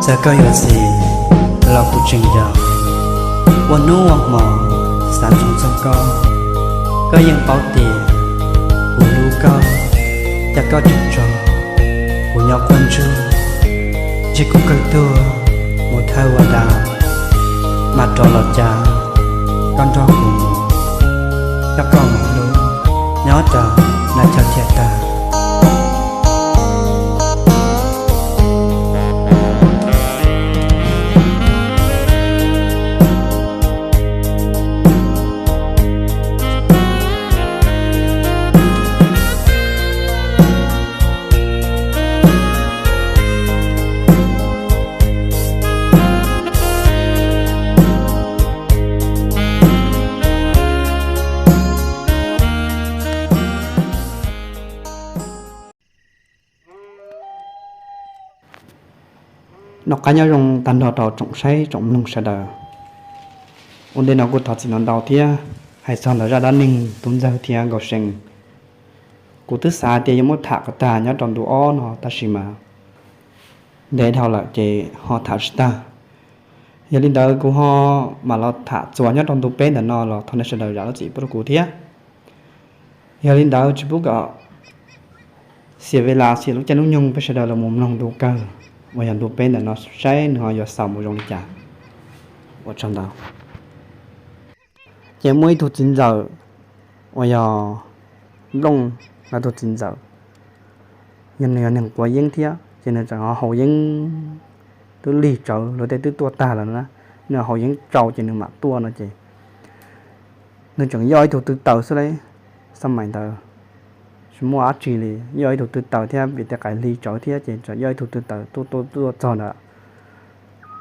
Txawm koj yuav txiv los kuv tseem yog, ua hnub ua hmo xav ntsoov txog koj. Koj yeej paub tias kuv hlub koj, cas koj tseem tso kuv nyob quaj ntsuag. Ntshe kuv kawg tuag mus thawj ua dab, mas rov los cas koj nrog kuv mus, coj koj mus hlub nyob rau nab chaw thiaj tag. Noj qab nyob zoo tag nrho rau tsoom saib tsoom mloog sawv daws. Ua ntej no kuj thov txim ntau ntau thiab hais txog ntawm zaj dab neeg Tub Ntxawg thiab Nkauj See. Kuv twb xav tias yuav muab tham kom tag nyob rau ntu ob no tab sis mas ntev dhau lawm ces ho tham tsis tag. Yog li ntawd kuv ho mam los tham txuas nyob rau ntu peb ntawm no los thov nej sawv daws zam lub txim pub rau kuv thiab. Yog li ntawd tsis pub kom xiam ves las xiam lub caij lub nyoog peb sawv daws los mus mloog ntu kawg uas yog ntu peb ntawm no saib nws ho yuav xaus mus zoo li cas. Ua tsaug ntau. Ces muaj ib tug txiv ntxawm uas yog Nplooj, lawv tus txiv ntxawm, yog nws yog neeg quav yeeb thiab ces nws tseem ho haus yeeb twb lig tsawv, luag tej twb tuaj tag lawm na, nws haus yeeb tsau ces nws mam tuaj no ces nws tseem yoj ib tug tw taws xwb lauj. Xab mais ntawd tsis muaj dab tsi li, yoj ib tug tw taws thiab vim tej qaim lig tsawv thiab ces tseem yoj ib tug tw taws tuaj tuaj tuaj txog ntawd.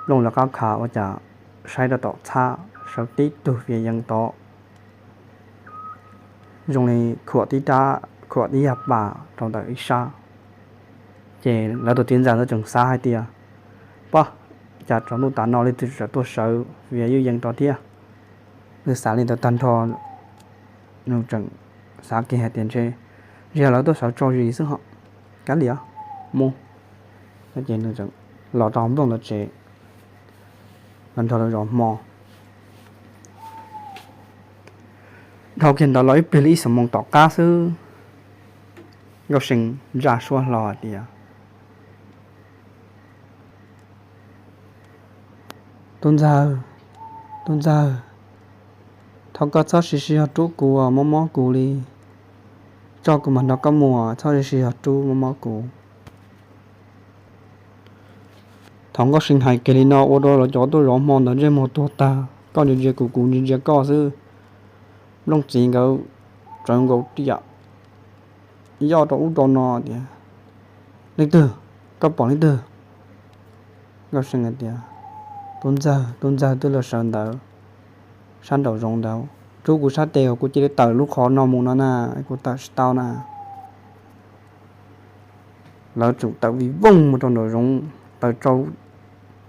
Nplooj lawv qab khav ua cas saib rau tom txhab sawv tib tug fiav yeeb tod zoo li khuam tib rab khuam tib yag pas rau ntawm ib sab. Ces lawv tus txiv ntxawm ntawd tseem xav hais tias, pab, cas tsaus ntuj tas no leej twg tseem tuaj sawv fiav ywj yeeb rau thiab. Nws xav li ntawd tag nrho, nws tseem xav kiag hais tias ntshe, ntshe lawv tuaj sawv tso zis xwb hos, kav liam, mus. Ces nws tseem los rau Nplooj lawv tsev, los nrog lawv zov hmo. Dhau kiag ntawd los ib pliag li ib xuab moos tom qab xwb, Nkauj See ntsa suab hlo hais tias, Tub Ntxawg, Tub Ntxawg, thov koj txhob siv sij hawm rub kuv, mob mob kuv li. Tso kuv mam nrog koj mus, txhob siv sij hawm rub, mob mob kuv. Thaum Nkauj See hais kiag li no ua rau lawv cov tuaj zov hmo ntawd ntsej muag tuag tag, koj ntsia ntsia kuv, kuv ntsia ntsia koj xwb. Nplooj txiv nkawd tsawv nkaus riam yoj rau ub rau no tias, Leej twg? Koj pom leej twg? Nkauj See hais tias, Tub Ntxawg, Tub Ntxawg twb los sawv ntawd, sab nraum zoov ntawd, rub kuv sab tes kom kuv cia li tawm lub qhov no mus no na, kuv tawm tsis tau na. Lawv tseem tawm vij voog mus rau nraum zoov, tawm tsau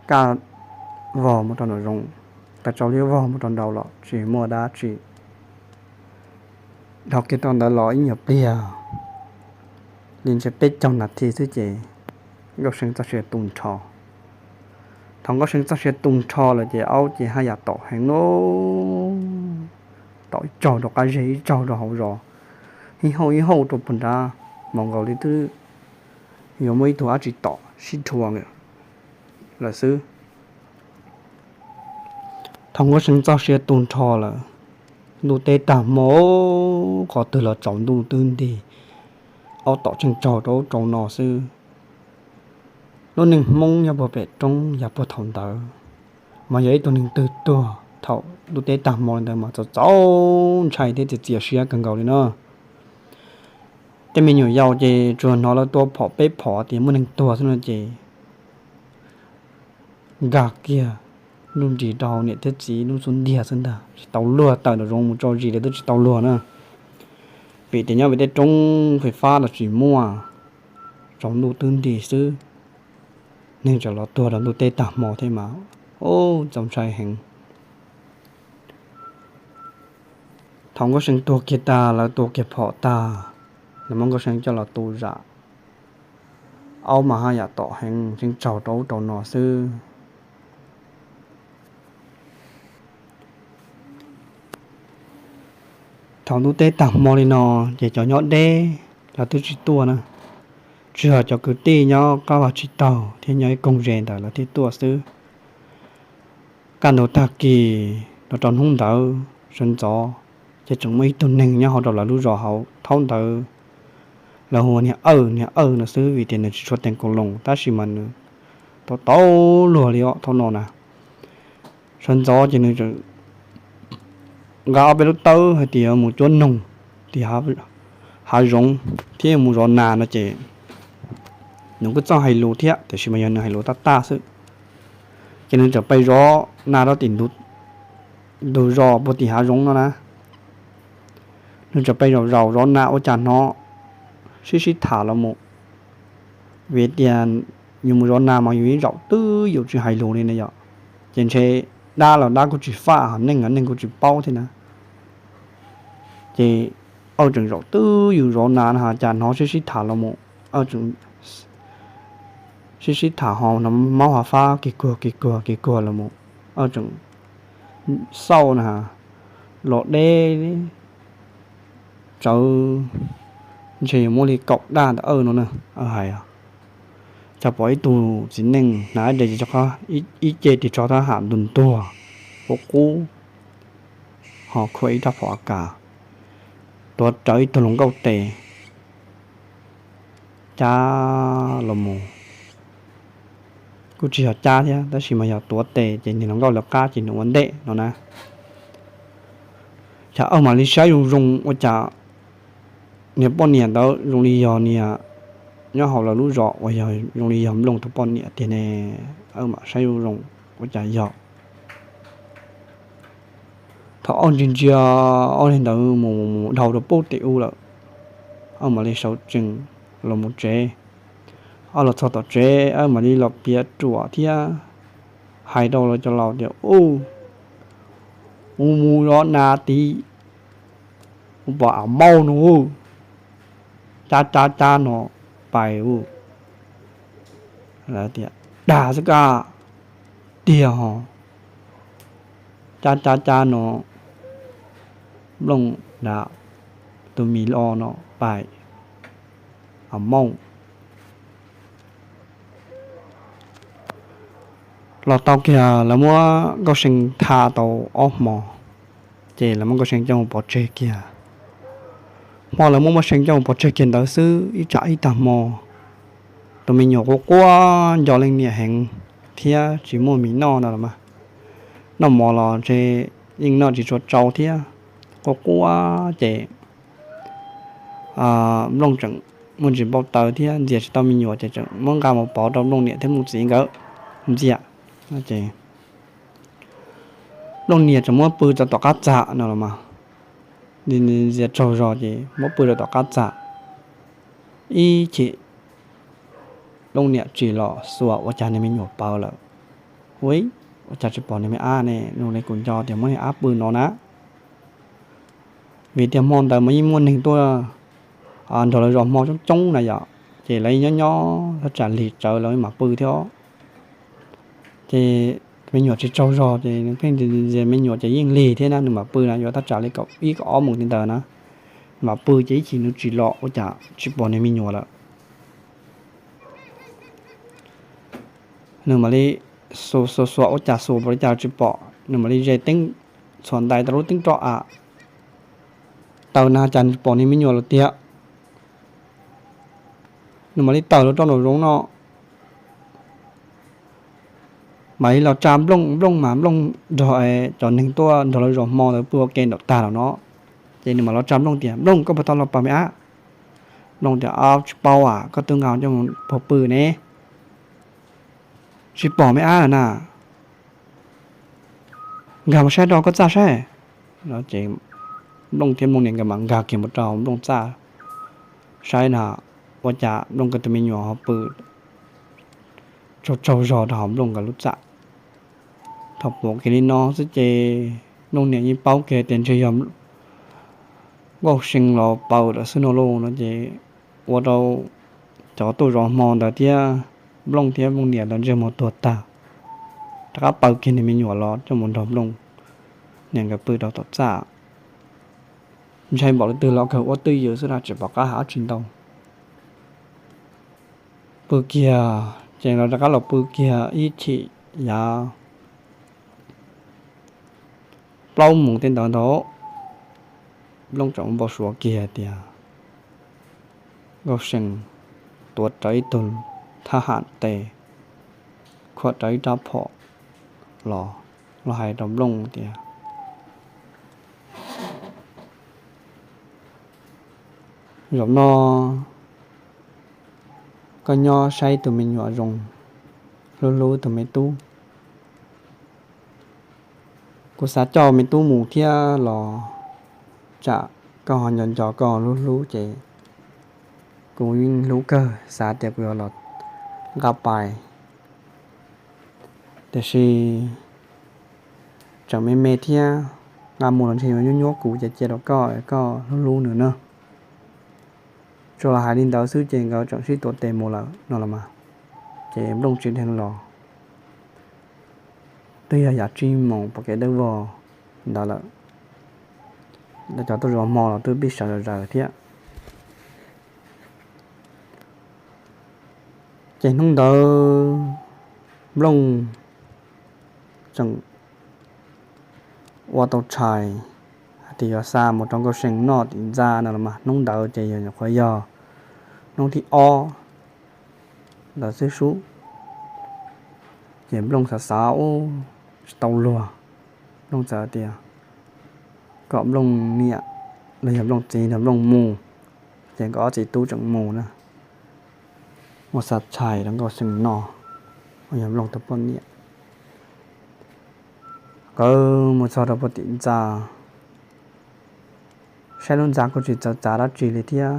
kaj vog mus rau nraum zoov, tawm tsau liab vog mus rau nraud los tsis muaj dab tsi. Dhau kiag rau ntawd los ib nyuag pliag li ntshe peb caug nas this xwb ces Nkauj See txoj sia tu nrho. Thaum Nkauj See txoj sia tu nrho lawm ces aub ces haj yam tom heev lauj, tom ib tsaug rau qab zej ib tsaug rau hauv zos, ib hauj ib hauj rau puag nrad, mas nkaus li twb yuav muaj ib tug dab tsi tom sib dhua lawm xwb. Thaum Nkauj See txoj sia tu nrho lawm, ntuj teb tag hmo, qhov twg los tsaus ntuj twb nti, aub tom tseej tsaug rau ub rau no xwb. Lub neej Hmoob nyob puag pem roob yav puag thaum ntawd, mas yog ib tug neeg twg tuag thaum ntuj teb tag hmo li ntawd mas txaus txaus ntshai thiab txias txias siab kawg nkaus li no. Tej me nyuam yaus ces tsuas hnov lawv tua phom peb phom tias muaj neeg tuag xwb no ces nkag kiag nruj nris rau niam thiab txiv lub xub ntiag xwb ntag, tsis tau luag tawm nraum zoov mus tso zis li twb tsis tau luag na. Vim tias nyob pem tej roob fais fab los tsis muaj, tsaus ntuj twb nti xwb, neeg tseem los tuag rau ntuj teb tag hmo thiab mas, ub, txaus ntshai heev. Thaum Nkauj See tuag kiag tag, lawv tua kiag phom tag, lawv muab Nkauj See coj los tu zam. aub mas haj yam tom heev, tseem tsaug rau ub rau no xwb. Thaum ntuj teb tag hmo li no, ces cov nyob deb los twb tsis tuaj na, tsuas yog cov kwv tij nyob qab vaj tsib taug thiab nyob ib koog ze ntawd lawv thiaj tuaj xwb. Kaj ntug tag kis los rau hnub ntawd sawv ntxov, ces tseem muaj ib tug neeg nyob hauv rau lawv lub zos hauv thaum ntawd, lawv hu ua niag Awj, niag Awj no xwb vim tias nws tsis tshua teev kaus loos tab sis mas nws tau tau luag li os thaum no na. Sawv ntxov ces nws nqa ob peb lub tawb hais tias mus cuab noog tim hav zoov thiab mus zov nas no ces nws kuj txawj hais lus thiab tiam sis mas yog nws hais lus tab tag xwb. Ces nws txawm pais zov nas rau tim ntug zos puag tim hav zoov no na. Nws txawm pais zaum zaum zov nas ua cas hnov sib sib tham los mus, vim tias yus mus zov nas mas yus yeej zaum twj ywm tsis hais lus li na yom, ces ntshe dab los dab kuj tsis faj, neeg los neeg kuj tsis paub thiab na. Ces Awj tseem zaum twj ywm zov nas no cas hnov sib sib tham los mus, Awj tseem sib sib tham ho maub hav fab kig kuag kig kuag kig kuag los mus, Awj tseem xauj na, los deb tsawv, ntshe yuav muaj li kaum daj ntawm Awj no na, Awj hais. Cas pom ib tug txiv neej hnav ib daim ib ce ris tsho thab ham ntuag ntuag, qub qub, ho khuam ib rab phom a kas, tuav rawv ib tug hluas nkauj tes cab los mus. Kuj tsis yog cab thiab tab sis mas yog tuav tes ces niag hluas nkauj lawv qab ces nws ua ntej no na. Cas Awj mam li saib zoo zoo ua cas niag poj niam ntawd zoo li yog niag nyob hauv lawv lub zos uas yog zoo li yog Nplooj tus poj niam tiag ne. Awj mam saib zoo zoo ua cas yog. Thaum Awj ntsia ntsia ob leeg ntawd mus mus dhau rau pem tim ub lawm, Awj mam li sawv tsees los mus tsev. Awj los txog tom tsev Awj mam li los piav ruam thiab hais rau lawv cov laus tias, Ub, mus mus zov nas tid, mus pom a maub no, cab cab cab no pais ub. Lawv tias, Dag xwb kaj tiag ho, cab cab cab no Nplooj nrad tus mi lo no pais a maub. Los tau kiag lawv muab Nkauj See tha tau ob hmo, ces lawv muab Nkauj See coj mus pov tseg kiag. Hmo lawv muab Nkauj See coj mus pov tseg kiag ntawd xwb ib tsam ib tag hmo, tus me nyuam quaj quaj nco leej niam heev thiab tsis muaj mis noj no los mas, noj mov los ntshe yeej noj tsis tshua tsau thiab, quaj quaj ces Nplooj tseem muaj ntsis npau taws thiab ntxias tsis tau me nyuam ces tseem muab nqa mus pauv rau Nplooj niam thiab Nplooj txiv nkawd ntxias. Ces Nplooj niam tseem muab pw rau tom qab txag no los mas, ntxias tsaug zog ces muab pw rau tom qab txag. Ib chim Nplooj niam tsim los xuas ua cas niag me nyuam pawv lawm. Ua, ua cas tsis pom niag me ab ne? Zoo li kuv nco tias muab niag ab pw no na. Vim tias hmo ntawd mas yeej muaj neeg tuaj nrog lawv zov hmo coob coob na yom, ces lawv nyob nyob thaj tsam lig tsawv lawv mam pw thiab. Ces me nyuam tsis tsaug zog ces nws pheej ntxias me nyuam ces yeej lig thiab na, nws mam pw na, yuav thaj tsam li kaum ib kaum ob moos li ntawd na. Nws mam pw ces ib chim nws tsim los ua cas tsis pom niag me nyuam lawm. Nws mam li xuas xuas xuas ua cas xuas npaum li cas tsis pom, nws mam li ze teeb txhuam ntais tau lub teeb roj av, taws na cas nws tsis pom niag me nyuam lawm tiag. Nws mam li tawm los rau nraum zoov no, mam li los tsa Nplooj. Nplooj mas Nplooj nrog cov neeg tuaj nrog lawv zov hmo ntawd pw ua ke nraum tag lawm no. Ces nws mam los tsa Nplooj tias, Nplooj, koj puas tau los pom me ab? Nplooj tias, Tsis paub as, koj twb nqa coj mus puag pw ne, tsis pom me ab lawm na. Nkag mus saib rau koj txaj saib. Ces Nplooj thiab Nplooj niam nkawd mam nkag kiag mus rau Nplooj txaj saib na, ua cas Nplooj nkawd tus me nyuam ho pw tsaug tsaug zog rau hauv Nplooj nkawd lub txaj. Thaum pom kiag li no xwb ces Nplooj niam yeej paub kiag tias ntshe yog Nkauj See los paws lawm xwb no lauj no ces ua rau cov tuaj zov hmo ntawd thiab Nplooj thiab Nplooj niam ntawd ntsej muag tuag tag, rov qab paw kiag niag me nyuam los coj mus nrog Nplooj niam nkawd pw rau tom txaj. Ntshai npaum li twg los kawg ua twj ywm xwb na, tsis pom qab hais dab tsi ntau. Pw kiag ces lawv rov qab los pw kiag ib chim yav plaub moos tej ntawd ntag, Nplooj tseem npau suav kiag tias Nkauj See tuav rawv ib tug thab ham tes, khuam rawv ib rab phom los, los hais rau Nplooj tias, Zaum no koj nyob saib tus me nyuam zoo, hlub hlub tus me tub. Kuv xav coj me tub mus thiab los tsam koj ho nco nco koj hlub hlub ces kuv yeej hlub kawg, xav tias kuv yuav los nqa pais. Tiam sis tseem me me thiab, nqa mus los ntshe yuav nyuab nyuab kuv, ces cia rau koj, koj hlub hlub nws na. Tsuas los hais li ntawd xwb ces nkawd tseem sib tuav tes mus lawm no los mas. Ces Nplooj tsis dheev los, twb yog yav tsib moos pom kev dawb vog ntawd lawm. Lawv cov tuaj zov hmo los twb pib sawv zom zaws thiab. Ces hnub ntawd Nplooj tseem ua tau tshais hais tias yuav xa mus rau Nkauj See noj tim ntxa no los mas. Hnub ntawd ces yog nyuam qhuav yog hnub thib ob ntawd xwb sub. Ces Nplooj xav xav ub tsis tau luag, Nplooj txawm tias kom Nplooj niam los yog Nplooj txiv nrog Nplooj mus. Ces nkawd ob txiv tub tseem mus na, mus xa tshais rau Nkauj See noj, uas yog Nplooj tus poj niam. Nkawd mus txog rau puag tim ntxa, saib lub ntxa kuj tsis txawv txav dab tsi li thiab,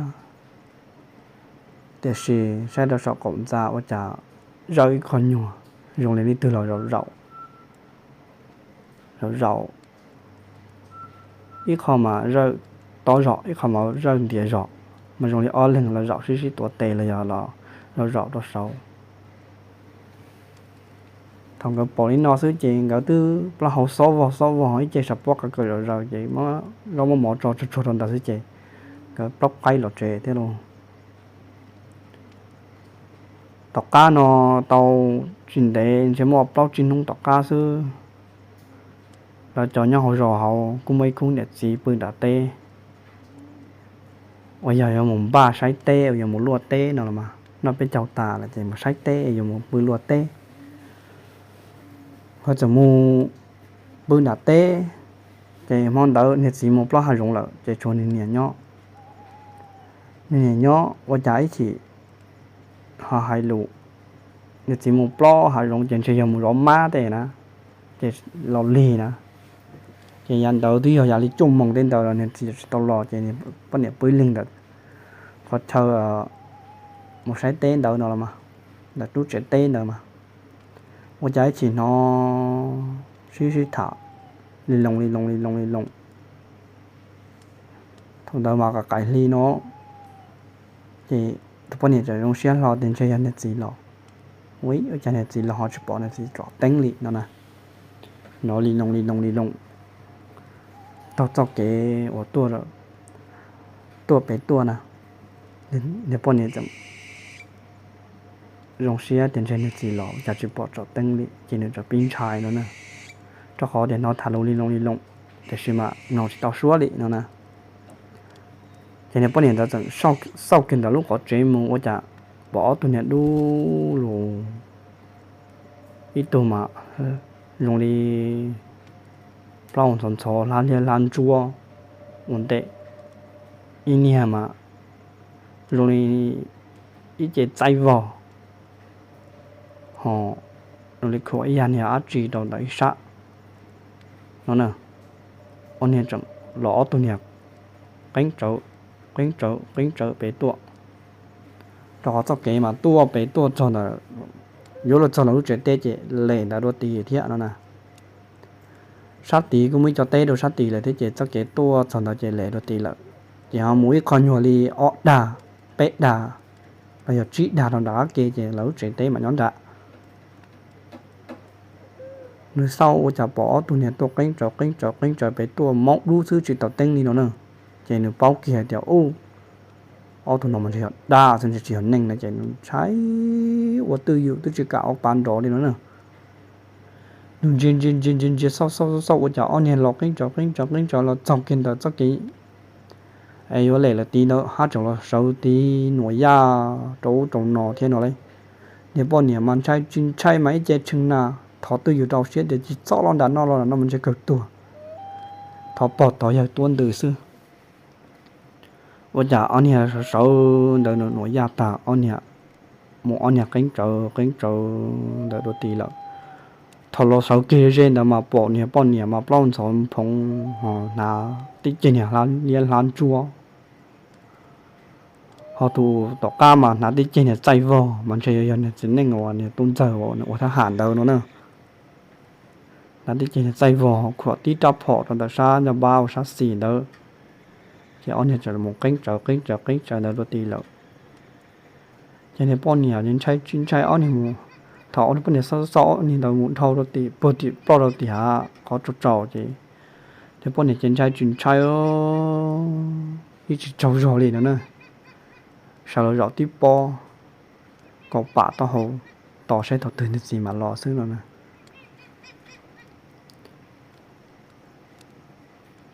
tiam sis saib rau saum qaum ntxa ua cas zawj ib qho nyuag zoo li leej twg los zaum zaum, zaum zaum, ib qho mas zawj tob zog, ib qho mas zawj ntiav zog, mas zoo li ob leeg los zaum sib sib tuav tes los yog los zaum zaum rau saud. Thaum nkawd pom li no xwb ces nkawd twb plaub hau xob vog xob vog, ib ce sab pob qawm kawm zom zaws ces muab zaub muab mov tso tsuag tsuag rau ntawd xwb ces nkawd plaub qaib los tsev thiab lauj. Tom qab no tau tsis ntev, ntshe muaj plaub tsib hnub tom qab xwb, lawv cov nyob hauv zos hauv kuj muaj ib khub niam txiv pw nram teb, uas yog yuav mus npaj saib teb uas yuav mus luaj teb no los mas, noj peb caug tas lawm ces mus saib teb yuav mus pw luaj teb. Ho txawm mus pw nram teb, ces hmo ntawd niag txiv mus plob hav zoov lawm ces tshuav nws niam nyob. Nws niam nyob ua cas ib chim ho hais lus, niag txiv mus plob hav zoov ces ntshe yog mus zov mab tej na, ces los lig na. Ces yav ntawd twb yog yav li cuaj moos tej ntawd los niag txiv tsis tau los ces poj niam pw ib leeg ntawm qhov chaw mus saib teb ntawd no los mas, ntawm lub tsev teb ntawd mas, ua cas ib chim hnov sib sib tham li loo li loo li loo li loo. Thaum ntawd mas qaim hli no, ces tus poj niam txawm zoo siab hlo tias ntshe yog niag txiv los. Ua cas niag txiv los ho tsis pom niag txiv tsom teeb li no na. Hnov li loo li loo li loo, taug txoj kev uas tuaj, tuaj pem tuaj na. Niag poj niam txawm zoo siab tias ntshe niag txiv los cas tsis pom tsom teeb li ces nws txawm pib ntshai no na, rau qhov tias hnov tham lus li loo li loo, tiam sis mas mloog tsis tau suab li no na. Ces niag poj niam ntawd txawm xauj kiag ntawm lub qhov tsev mus ua cas pom ob tug niag dub lug, ib tug mas zoo li plaub ntxhov ntxhov hlab liab hlab ntsuab ua ntej, ib niag mas zoo li ib ce txaij vog, ho zoo li khuam ib yam niag dab tsi rau ntawm ib sab no na. Ob niag tseem los ob tug niag qeeb tsawv, qeeb tsawv qeeb tsawv pem tuaj, rau qhov txoj kev mas tuaj pem tuaj txog ntawm, yuav luag txog ntawm lub tsev teb ces lem ntawd dua tid thiab no na. Sab tid kuj muaj ib co teb rau sab tid lawm thiab ces txoj kev tuaj txog ntawd ces lem dua tid lawm. Ces ho mus ib qho nyuag li ob dag, peb dag, los yog tsib dag rau nram qab ke ces lawv lub tsev teb mam nyob nram. Nws xauj ua cas pom ob tug niag tuaj qeeb tsawv qeeb tsawv qeeb tsawv pem tuaj maub dub xwb tsis tau teeb li no na. Ces nws paub kiag tias ub, ob tug no mas ntshe yog dab xwb ntshe tsis yog neeg no ces nws ntshai ua twj ywm twb tsis kam ua pa nrov li no na. Nws ntsia ntsia ntsia ntsia ntsia xauj xauj xauj ua cas ob niag los qeeb tsawv qeeb tsawv qeeb tsawv los txog kiag ntawm txoj kev es yuav lem lawm tid ntawd hab tseem los sawv tid nuam yaj rau ub rau no thiab no lauj. Niag poj niam mas ntshai tsis ntshai mas ib ce tshee na, thov twj ywm rau siab tias tsis txhob los nram no los nram no mas ntshe kawg tuag, thov pog tod yawg tuab ntws xwb. Ua cas ob niag sawv sawv ntawd nuam yaj tag ob niag mus ob niag qeeb tsawv qeeb tsawv ntawd dua tid lawm. Thaum los sawv kiag ze ntawd mas pom niag poj niam mas plaub ntxhov phoov ho hnav tib ceg niag liab hlab ntsuab, ho tus tom qab mas hnav tib ceg niag txaij vog mas ntshe yog niag txiv neej uas niag tub ntxawg uas nws ua thab ham ntawd no na. Hnav tib ceg niag txaij vog khuam tib rab phom rau ntawm sab ncaj npab ua sab xis ntawd. Ces ob niag txawm mus qeeb tsawv qeeb tsawv qeeb tsawv ntawd dua tid lawm. Ces niag poj niam ntshai tsis ntshai ob niag mus, thaum ob niag poj niam xauj xauj ob niag ntawd mus dhau rau tim puag tim ploj rau tim hav qhov tsaus tsaus ces niag poj niam ces ntshai tsis ntshai ib tsis tsaug zog li no na. Sawv los zaum tib pob kaum pam taub hau tos saib thaum twg niag txiv mam los xwb no na.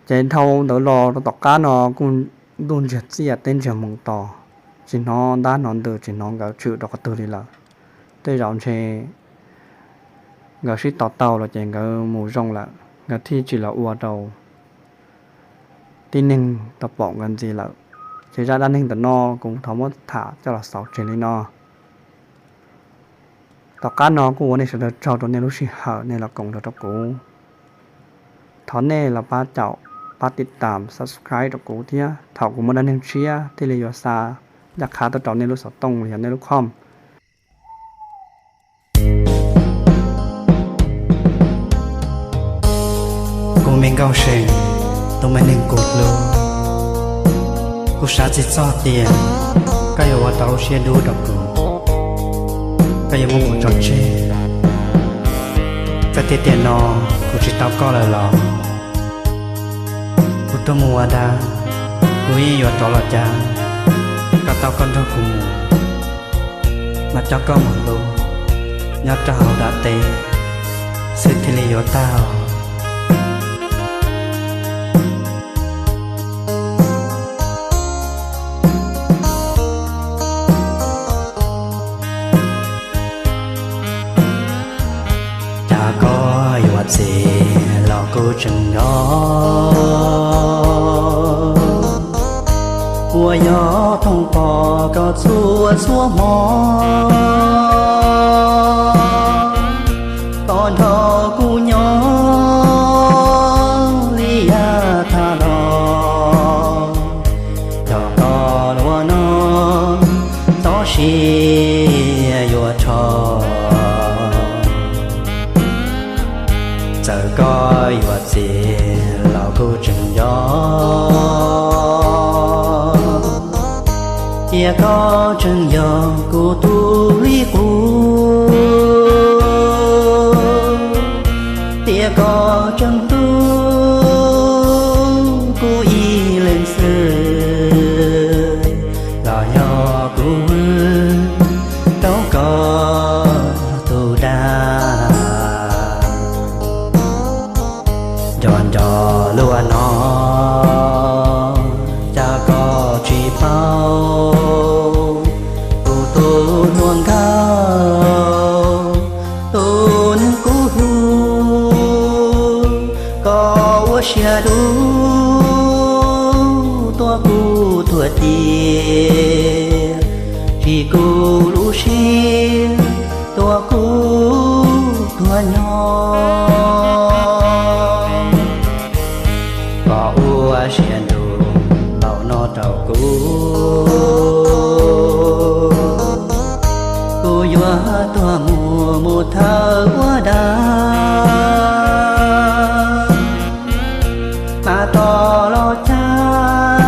Ces dhau ntawd los rau tom qab no kuj ntuj ntsiag txiaj teb ntsiag moos tos, tsis hnov ntab hnov ntws tsis hnov nkawd tshwm rau qhov twg li lawm. Tej zaum ntshe nkawd sib tos tau los ces nkawd mus zoo lawm, nkawd thiaj tsis los ua rau tib neeg tau pom nkawd ntxiv lawm. Ces zaj dab neeg ntawm no kuv thov muab tham coj los xaus tseg li no. Tom qab no kuj ua nej sawv daws tsaug rau nej lub sij hawm nej los koom nrog rau kuv. Thov nej los pab caum, pab tib tam subscribe rau kuv thiab thaum kuv muaj dab neeg tshiab thiaj li yuav xa ncaj qha tuaj rau nej lub xov tooj los yog nej lub com. Kuv me nkauj Seem, tus me neeg kuv hlub, kuv xav tsis txog tias koj yuav ua rau lub siab dub rau kuv, koj yuav muab kuv tso tseg. Txawm tias tiam no kuv tsis tau koj lawm los kuv tuaj mus ua dab, kuv yeej yuav rov los cas, koj tau koj nrog kuv mus, mas coj koj mus hlub nyob rau hauv dab teb xwb thiaj li yuav tag. Cas koj yuav txiv los kuv tseem nco, uas yog thooj pom koj txhua txhua hmo. Koj nrog kuv nyob li yav tag los, yog koj luaj no txoj sia yuav rho. Txawm koj yuav txiv los kuv tseem nco, tias koj tseem yog kuv tus li qub, tias koj tseem hlub kuv ib leeg xwb, los yog kuv vwm tau koj tus dag. Nco nco luaj no cas koj tsis paub, kuv tus hluas nkauj, tus neeg kuv hlub, koj ua siab dub tuaj kuv tuag tiag, tsis kuv lub siab tuaj kuv tuag nyob. Koj ua siab ntuj npaum no rau kuv, kuv yuav tuag mus mus thawj ua dab, mas tos los cas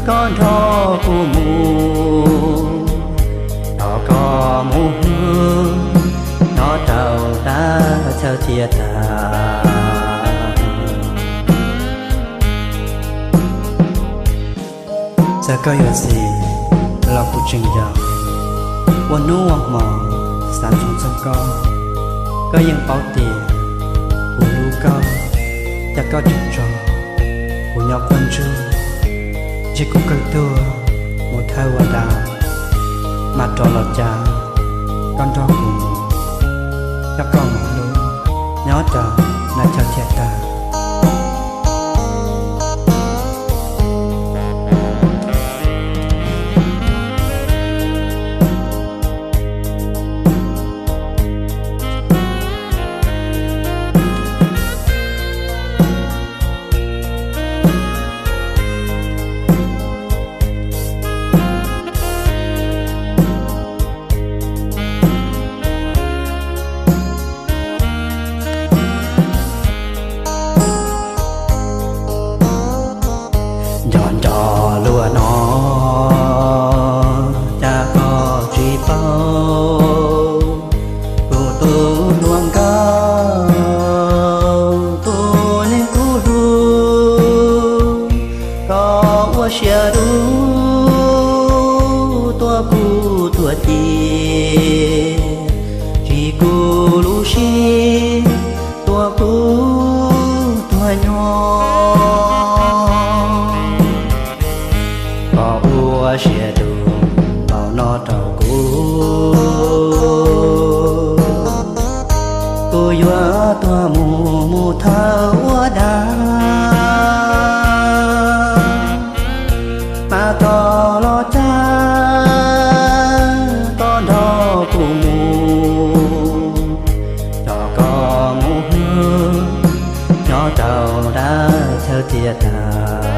koj nrog kuv mus, Koj mus hlub nyob rau dab chaw thiaj tag. Txawm koj yuav txiv los kuv tseem nco, ua hnub ua hmo xav ntsoov txog koj. Koj yeej paub tias kuv hlub koj, cas koj tseem tso kuv nyob quaj ntsuag. Ntshe kuv kawg tuag mus thawj ua dab, mas rov los cas koj nrog kuv mus, coj koj mus hlub nyob rau dab chaw thiaj tag. Nco nco luag no, cas koj tsis paub kuv tus hluas nkauj, tus neeg kuv hlub. Koj ua siab dub tuav kuv tuag ci, tsis kuv lub siab tuav kuv tuag nyob. Koj ua siab dub npaum no rau kuv, kuv yuav tuag mus mus thawj ua dab. Mas rov los cas koj nrog kuv mus, coj koj mus hlub nyob rau dab chaw thiaj tag.